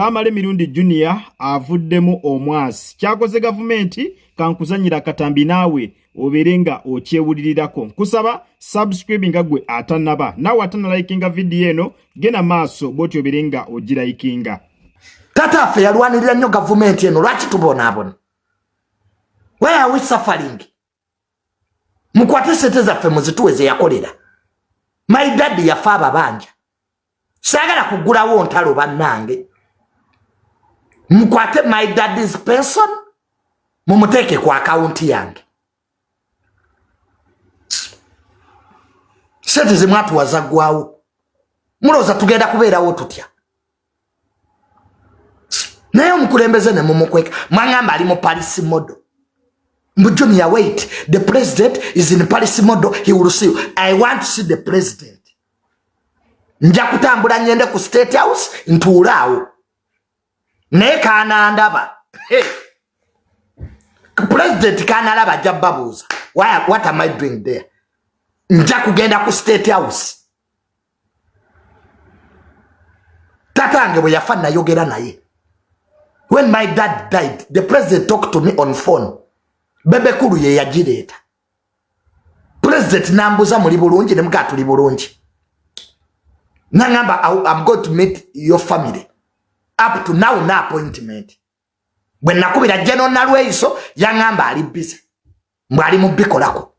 Tamale Mirundi Junior avuddemu omwasi kyakoze gavumenti kankuzanyira akatambi naawe obeere nga okyewulirirako nkusaba subscribe nga gwe atanaba naawe atanalayikinga vidiyo eno genda maaso bwoti obeere nga ogirayikinga. Taata affe yalwanirira nnyo gavumenti eno, lwaki tubonaabona? Why are we suffering? Mukwate sente zaffe muzituwe zeyakolera. My daddy yafa ababanja, saagala kugulawo ntalo bannange. Mukwate my daddy's pension mumuteeke ku akawunti yange. Sente zemwatuwa zaggwawo, mulowooza tugenda kubeerawo tutya? Naye omukulembeze ne mumukweka, mwaŋŋamba ali mu Paris model. Mbu Junior, wait, the president is in Paris model, he will see you. I want to see the president. Nja kutambula ngende ku State House ntuule awo, naye kanandaba. Hey. President kanalaba ajja babuuza, what am I doing there? Nja kugenda ku State House. Tatange bwe yafa nayogera naye. When my dad died, the president talked to me on phone. Bebekulu ye yagireeta. President nambuza muli bulungi, ne mugaa tuli bulungi. Nangamba I'm going to meet your family. Up to now no appointment. Bwe nakubira General Nalweyiso yaŋŋamba ali busy, mbw ali mu bikolako.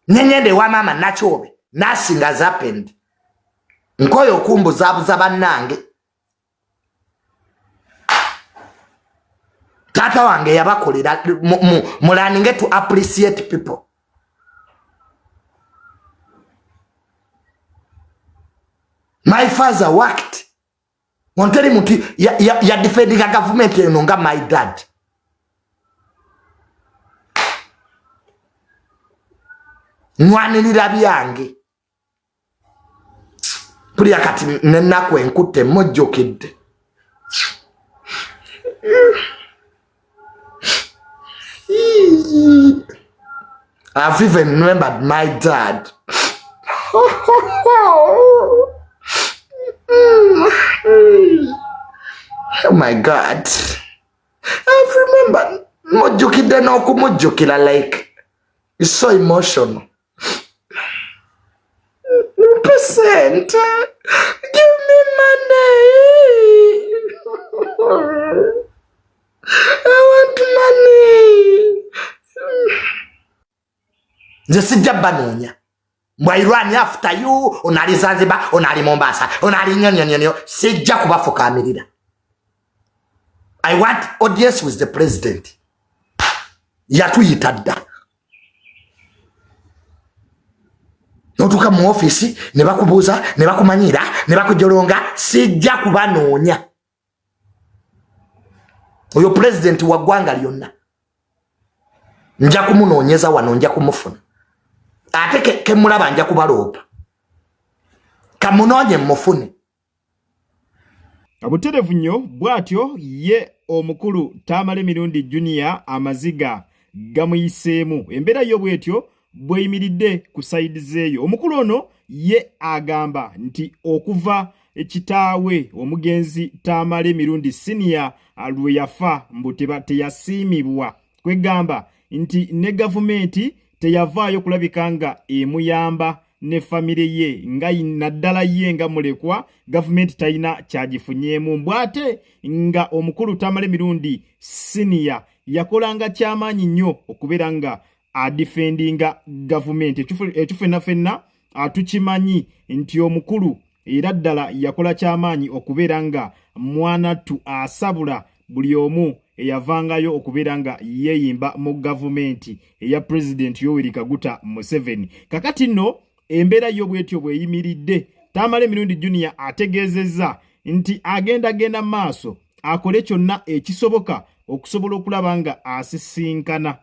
Neŋŋenda ewa maama Nakyobe, nothing has happened. Nkoyo okumbuzaabuza bannange. Taata wange yabakolera, mulaninge to appreciate people. My father worked. Onteri muntu ya defendinga gavumenti eno nga my dad. Nwanirira byange. Pulira kati nenaku enkutte mujjukidde. I've even remembered my dad. Oh my God. I've remembered. Mujjukidde n'okumujjukira, like it's so emotional. Percent. Give me money. I want money. Nze sijja banoonya. Mbwairwani after you, onali Zanzibar, onali Mombasa, onali nyonyonyonyo, sijja kubafukamirira. I want audience with the president. Yatuyita dda. Notuuka mu ofiisi ne bakubuuza ne bakumanyira ne bakujolonga, sijja kubanoonya. Oyo president wa ggwanga lyonna nja kumunoonyeza wano, nja kumufuna. Ate kemulaba nja kubaloopa, kamunoonye mufune. Buterevu nnyo bw'atyo ye omukulu Tamale Mirundi Junior amaziga gamuyiseemu. Embeera yo bw'etyo bw'eyimiridde ku sayidi zeeyo. Omukulu ono ye agamba nti okuva kitaawe omugenzi Tamale Mirundi Senior lwe yafa mbu teyasiimibwa, kwegamba nti ne gavumenti teyavaayo kulabika nga emuyamba ne famire ye, nga naddala ye nga mulekwa gavumenti talina kyagifunyeemu. Mbw'ate nga omukulu Tamale Mirundi Senior yakolanga kyamaanyi nnyo okubeera nga adifendinga gavumenti. Ekyo ffenna ffenna tukimanyi nti omukulu era ddala yakola kyamaanyi okubeera nga mwanattu asabula buli omu eyavangayo okubeera nga yeeyimba mu gavumenti eya Pulezidenti Yoweri Kaguta Museveni. Kakati nno embeera yo bwetyo bweyimiridde. Tamale Mirundi Junior ategeezezza nti agendagenda maaso akole kyonna ekisoboka okusobola okulaba nga asisinkana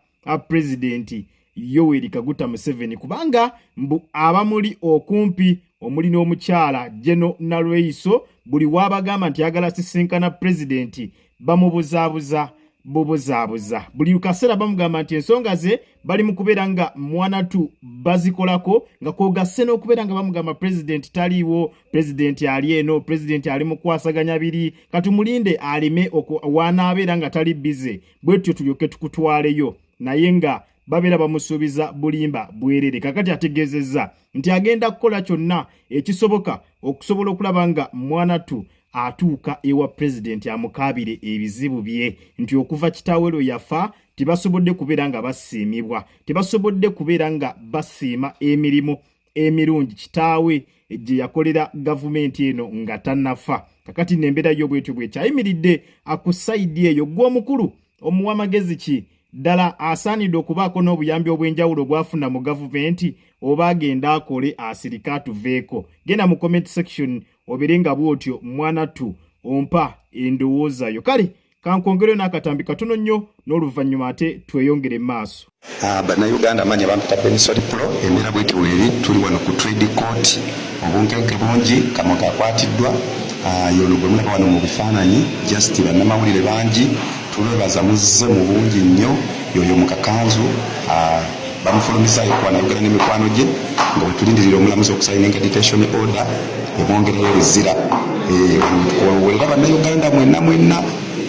Pulezidenti Yoweri Kaguta Museveni, kubanga mbu abamuli okumpi omuli n'omukyala Geno Nalweyiso buli w'abagamba nti ayagala asisinkana pulezidenti bamubuzaabuza, Bubuzaabuza buli kaseera bamugamba nti ensonga ze bali mu kubeera nga mwanatu bazikolako, nga kwogasse n'okubeera nga bamugamba pulezidenti taliiwo, pulezidenti ali eno, pulezidenti ali mu kukwasaganya biri, katumulinde aleme wanaabeera nga tali bize, bwetyo tulyoke tukutwaleyo, naye nga babeera bamusuubiza bulimba bwerere. Kakati ategeezezza nti agenda kukola kyonna ekisoboka okusobola okulaba nga mwanatu atuuka ewa pulezidenti amukaabire ebizibu bye, nti okuva kitaawe lwe yafa tebasobodde kubeera nga basiimibwa, tebasobodde kubeera nga basiima emirimu emirungi kitaawe gye yakolera gavumenti eno nga tannafa. Kakati nembeera yo bwetyo bwekyayimiridde ku sayidi eyo. Gwe omukulu omuwa magezi ki? Ddala asaanidde okubaako n'obuyambi obw'enjawulo bw'afuna mu gavumenti, oba agenda akole asirike atuveeko? Genda mu comment section obeere nga bw'otyo mwanattu ompa endowooza yo. Kale kankwongereyo n'akatambi katono nnyo n'oluvannyuma ate tweyongere mu maaso. Ah, Bannayuganda, amanya bampita Benson Pro. Embeera bweti weeri, tuli wano ku trade court, obunkenke bungi. Kamoga akwatiddwa. Ah, yono gwe mulaba wano mu bifaananyi. Just bannamawulire bangi tubebaza, muzze mu bungi nnyo. Yoyo mu kakanzu. Ah, bamufulumizaayo kuwanayogera n'emikwano gye nga bwe tulindirira omulamuzi okusayininga detention order emwongerayo ebizira. Eh, wano wetukuwolera Bannayuganda mwenna mwenna,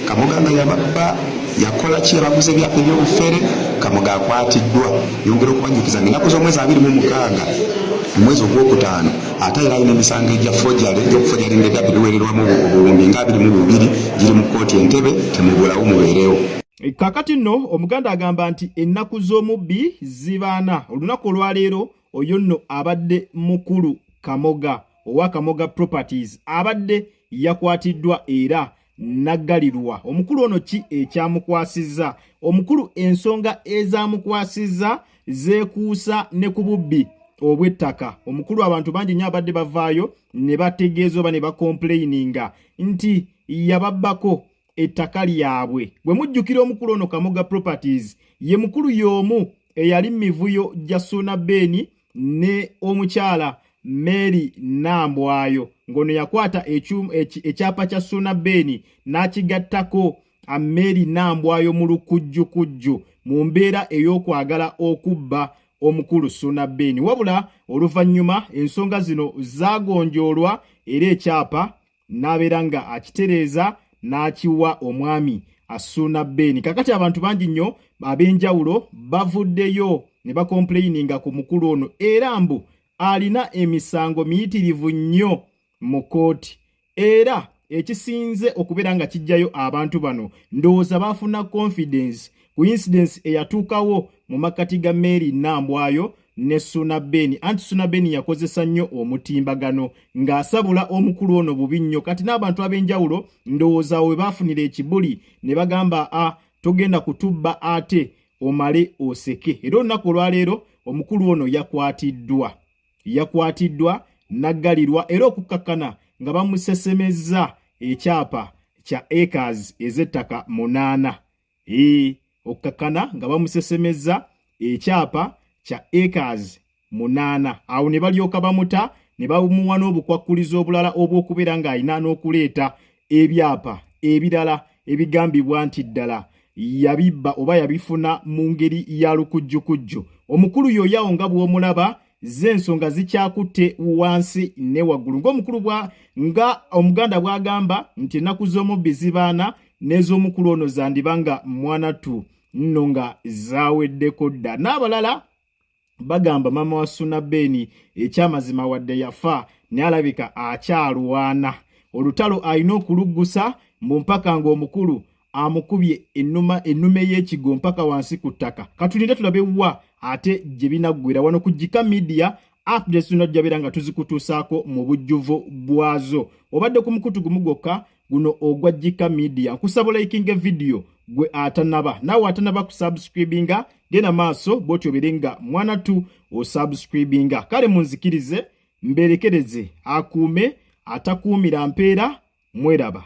Kamoga nga yababba, yakola ki, yabaguza ebyapa ebyobufere. Kamoga akwatiddwa. Yongera okubajjukiza nga ennaku z'omwezi 26 omwezi ogwokutaano ate era alina emisango egya forgery, egyokufojaringa ebyapa ebiwererwamu obuwumbi nga 22 giri mu kkooti Entebe. Temubulawo, mubeerewo. Kakati nno Omuganda agamba nti ennaku z'omubbi zibaana. Olunaku olwaleero oyo nno abadde mukulu Kamoga owa Kamoga Properties abadde yakwatiddwa era naggalirwa. Omukulu ono ki ekyamukwasizza? Omukulu ensonga ezamukwasizza zeekuusa ne ku bubbi obw'ettaka. Omukulu abantu bangi nnyo abadde bavaayo ne bategeeza oba ne bakompuleyininga nti yababbako ettaka lyabwe. Bwe mujjukira, omukulu ono Kamoga Properties ye mukulu y'omu eyali mivuyo gya Suuna Ben ne omukyala Mary Nambwayo, ng'ono yakwata ekyapa kya Suuna Ben n'akigattako Mary Nambwayo mu lukujjukujju mu mbeera ey'okwagala okubba omukulu Suuna Ben. Wabula oluvannyuma ensonga zino zaagonjoolwa era ekyapa n'abeera nga akitereeza n'akiwa omwami Asuuna Ben. Kakati abantu bangi nnyo ab'enjawulo bavuddeyo ne bakompuleyininga ku mukulu ono, era mbu alina emisango miyitirivu nnyo mu kkooti. Era ekisinze okubeera nga kijjayo abantu bano, ndowooza baafuna confidence ku incidence eyatuukawo mu makkati ga Mary Nambwayo ne Suna Ben. Anti Suna Ben yakozesa nnyo omutimbagano ng'asabula omukulu ono bubi nnyo. Kati n'abantu ab'enjawulo ndowooza we baafunira ekibuli ne bagamba, a togenda kutubba ate omale oseke. Era olunaku olwaleero omukulu ono yakwatiddwa n'aggalirwa, era okukkakkana nga bamusesemezza ekyapa kya acres ez'ettaka 8. Ee, okukkakkana nga bamusesemezza ekyapa kya acres 8. Awo ne balyoka bamuta ne bamuwa n'obukwakkulizo obulala obw'okubeera ng'alina n'okuleeta ebyapa ebirala ebigambibwa nti ddala yabibba oba yabifuna mu ngeri ya lukujjukujju. Omukulu yoyawo nga bw'omulaba, z'ensonga zikyakutte wansi ne waggulu, ng'omukulu bwa nga Omuganda bw'agamba nti ennaku z'omubbi zibaana, n'ez'omukulu ono zandiba nga mwanattu nno nga zaaweddeko dda. N'abalala bagamba maama wa Suna Ben ekyamazima wadde yafa, naye alabika akyalwana olutalo, alina okuluggusa mbu mpaka ng'omukulu amukubye ennume y'ekigo mpaka wansi ku ttaka. Katulinde tulabe wa ate gye binaggwera. Wano ku Gika Media, updates zonna tujjabeera nga tuzikutuusaako mu bujjuvu bwazo. Obadde ku mukutu gumu gwokka guno ogwa Gika Media. Nkusaba likinga video, gwe atanaba, naawe atanaba kusubscribinga, genda maaso bwotyo obeere nga mwana tu osubscribinga. Kale munzikirize mberekereze, akuume atakuumira mpeera. Mweraba.